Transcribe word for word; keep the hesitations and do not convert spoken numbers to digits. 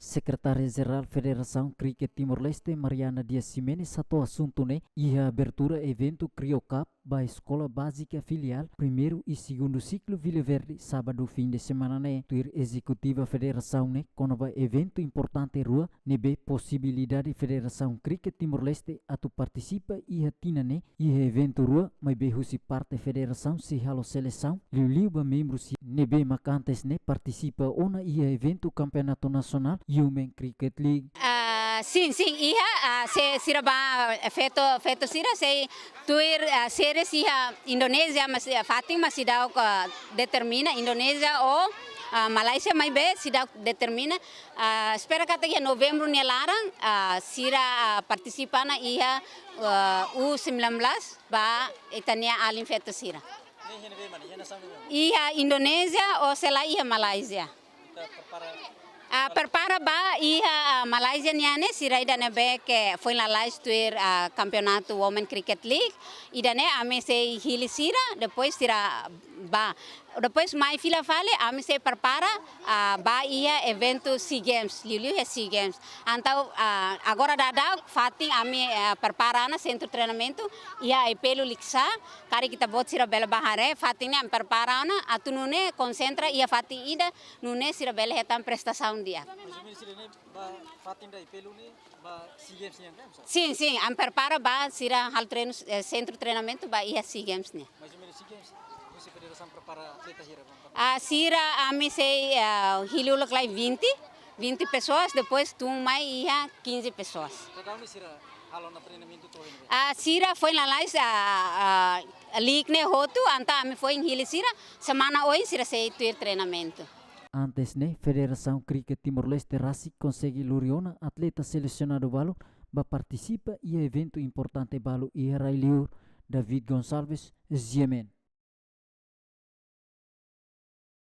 Sekretária Jerál Federasaun Kriket Timor-Leste, Mariana Dias Ximenes, hato'o asuntu ne'e iha abertura eventu Crio Cup ba eskola bázika filiál primeiru i segundu siklu Vila Verde, sábadu fin de semana ne'e. Tuir ezekutiva federasaun ne'e, kona-ba eventu importante rua ne'ebé posibilidade Federasaun Kriket Timor-Leste atu partisipa iha tinan ne'e, iha eventu rua maibé husi parte federasaun sei halo selesaun, liuliu ba membru sira ne'ebé mak antes ne'e partisipa ona iha eventu kampeonatu nasionál Women Cricket League. Ah, sin, sin, iha, ah, se, sira ba, eh, feto, feto sira sei tuir, ah, series iha Indonézia, mas, eh, fatin mak seidauk, ah, determina Indonézia ou, ah, Malázia maibé seidauk determina. Ah, espera katak iha Novembru nia laran, ah, sira, ah, partisipa ona iha, ah, U sembilan belas ba ita-nia alin feto sira. Ne'e iha ne'ebé mana? Iha nasaun ne'ebé mana? Iha Indonézia ou selae iha Malázia. Ita prepara. Ah, prepara ba iha, ah, Malázia nian ne'e, sira ida ne'ebé ke foin lalais tuir, ah, kampeonatu Women Cricket League. Ida ne'e ami sei hili sira, depois sira ba. Depois mai fila fali, ami sei prepara, ah, ba iha eventu SEA Games, liuliu iha SEA Games. Entaun, ah, agora daudaun fatin ami, ah, prepara ona sentru treinamentu iha Aipelu Likisá, karik ita-boot sira bele ba haree, fatin ne'e ami prepara ona, atu nune'e konsentra iha fatin ida, nune'e sira bele hetan prestasaun di'ak. Mais ou menus sira ne'e ba fatin ida Aipelu ne'e ba SEA Games nian ka, Sá? Sin, sin, ami prepara ba sira halo treinu, eh, sentru treinamentu ba iha SEA Games nian. Mais ou menus SEA Games, husi federasaun prepara atleta hira, bang? Ah, sira ami sei, ah, hili uluk lai vinte, vinte pessoas, depois tun mai iha quinze pessoas. Daudaun ne'e sira halo ona treinamentu to'o ne'ebé? Ah, sira foin lalais, ah, ah, league ne'e hotu, entaun ami foin hili sira, semana oin sira sei tuir treinamentu. Antes ne'e, Federasaun Kriket Timor-Leste rasik konsege lori ona atleta selesionadu balu ba partisipa iha eventu importante balu iha rai-liur. David Gonçalves, G M N.